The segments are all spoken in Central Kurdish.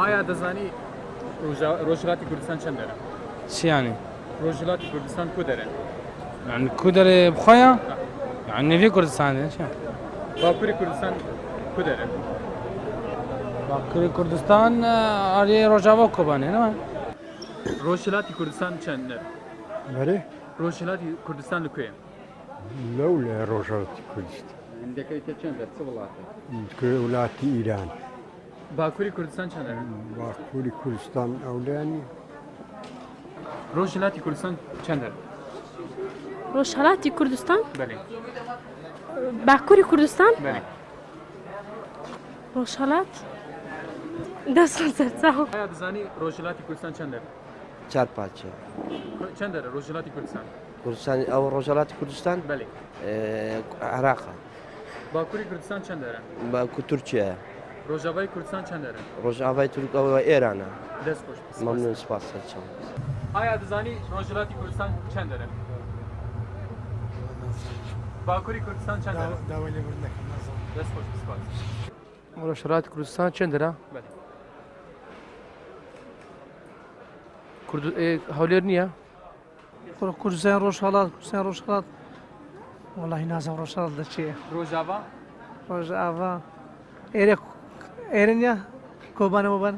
ئایا دەزانی ڕۆژهەڵاتی کوردستان چەند دەرە؟ چیانی؟ ڕۆژهەڵاتی کوردستان کو دەرە؟ یعنی کو دەرێ بخۆیە؟ یعنی نێوی کوردستان چیە؟ باکووری کوردستان کو دەرە؟ باکووری کوردستان ئاریە ڕۆژاوا کۆبانێ نە؟ ڕۆژهەڵاتی کوردستان چەند دەرە؟ بەرێ؟ ڕۆژهەڵاتی کوردستان لە کوێیە؟ لەولای ڕۆژهەڵاتی کوردستان. دەکەویتە چەند دەر چ وڵاتێک؟ وڵاتی ئیران. باکووری کوردستان چەندە؟ باکووری کوردستان ئەولای نییە. ڕۆژهەلاتی کوردستان چەندە؟ ڕۆژهەلاتی کوردستان؟ بەلێ. باکووری کوردستان؟ بەلێ. ڕۆژهەلات دەستم سەرچاو. ئایا دەزانی ڕۆژهەلاتی کوردستان چەندە؟ چار پارچە. چەندە ڕۆژهەلاتی کوردستان؟ کوردستان ئەو ڕۆژهەلاتی کوردستان؟ بەلێ. عێراقە. باکووری کوردستان چەند دەرە؟ باکوور تورکیایە. ڕۆژاڤای کوردستان چەند دەرە؟ ڕۆژاڤای تورک ئەوە ئێرانە. دەست خۆش. مەمنون سپاس سەرچاو. ئایا دەزانی ڕۆژهەلاتی کوردستان چەند دەرە؟ باکووری کوردستان چەند دەرە؟ داوای لێبوردن دەکەم نازانم. دەست خۆش سپاس. ڕۆژهەلاتی کوردستان چەند دەرە؟ بەلێ. کورد هەولێر نییە؟ کوردستان ڕۆژهەڵات کوردستان ڕۆژهەڵات وەڵاهی نازانم ڕۆژهەڵات لە چێ ڕۆژاڤا ڕۆژاڤا ئێرە ئێرە نیە کۆبانە مۆبان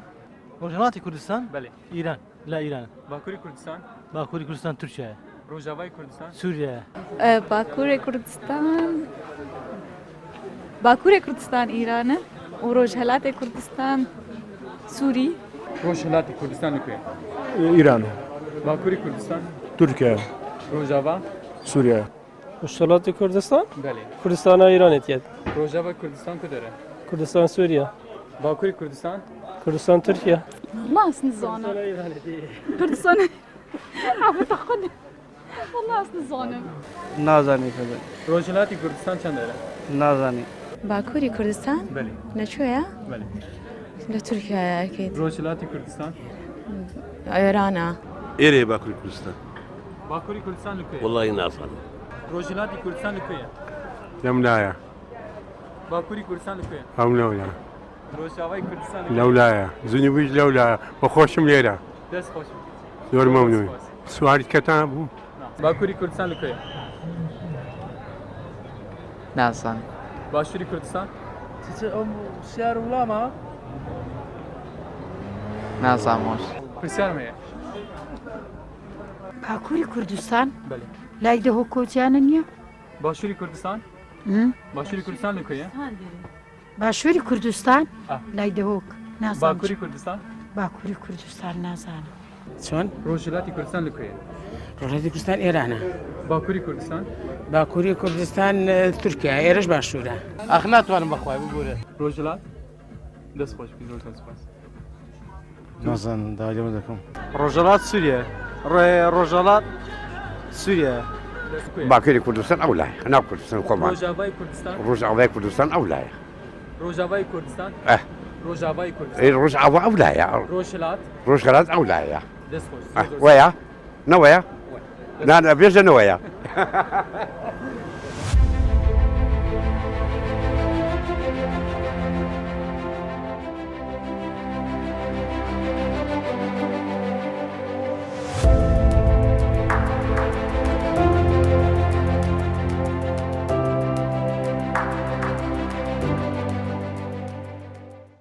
ڕۆژهەڵاتی کوردستان بەلێ ئیران لە ئیران باکووری کوردستان باکووری کوردستان تورکیایە ڕۆژاڤای کوردستان سووریایە باکووری کوردستان باکووری کوردستان ئیرانە و ڕۆژهەلاتی کوردستان سووری. ڕۆژهەلاتی کوردستان لە کوێیە؟ ئیران. باکووری کوردستان؟ تورکیا. ڕۆژاڤا؟ سووریا. ڕۆژهەلاتی کوردستان؟ بەلێ. کوردستانە ئیرانێ تیەد. ڕۆژاڤای کوردستان کو دەرە؟ کوردستان سووریا. باکووری کوردستان؟ کوردستان تورکیا. والله ئەس نزانم. کوردستان وەڵا ئەس نزانم. نازانی کە ڕۆژهەلاتی کوردستان چەند دەرە؟ نازانی. باکووری کوردستان؟ بەلێ. لە کوێیە؟ بەلێ. لە تورکیایە ئەکید. ڕۆژهەلاتی کوردستان؟ ئێرانە. ئێرەیە باکووری کوردستان. باکووری کوردستان لە کوێیە؟ وەڵاهی نازانم. ڕۆژهەلاتی کوردستان لە کوێیە؟ لەم لایە. باکووری کوردستان لە کوێیە؟ ئەو لەولا. ڕۆژاوای کوردستان لە کوێیە؟ لەولایە. جنوبیش لەولایە. بە خۆشم لێرە. دەست خۆش. زۆر مەمنون. سواری کەتان بوو؟ باکووری کوردستان لە کوێیە؟ نازانم. باشووری کوردستان؟ پرسیار وڵامە؟ نازانم. پرسیارم هەیە. باکووری کوردستان؟ بەلێ. لای دهۆک کۆچیانە نییە؟ باشووری کوردستان؟ باشووری کوردستان لە کوێیە؟ باشووری کوردستان لای دهۆک نازانم. باکووری کوردستان؟ باکووری کوردستان نازانم. چۆن؟ ڕۆژهەلاتی کوردستان لە کوێیە؟ ڕۆژهەلاتی کوردستان ئێرانە. باکووری کوردستان؟ باکووری کوردستان تورکیا، ئێرەش باشوورە. ئاخ ناتوانم بەخوای ببورە. ڕۆژهەلات؟ دەست خۆش بی زۆر زۆر سپاس. نازانم داوای لێبوردن دەکەم. ڕۆژهەڵات سووریایە. ڕۆژهەڵات سووریایە. باکوری کوردستان ئەو لایە ناو کوردستان خۆمان. ڕۆژاڤای کوردستان؟ ڕۆژاڤای کوردستان ئەو لایە. ڕۆژاڤای کوردستان؟ ئە. ڕۆژاڤای کوردستان. ئەی ڕۆژاڤا ئەو لایە. ڕۆژهەلات؟ ڕۆژهەلات ئەو لایە. دەست خۆش. وەیە؟ نەوەیە؟ نا نا بێژە نەوەیە.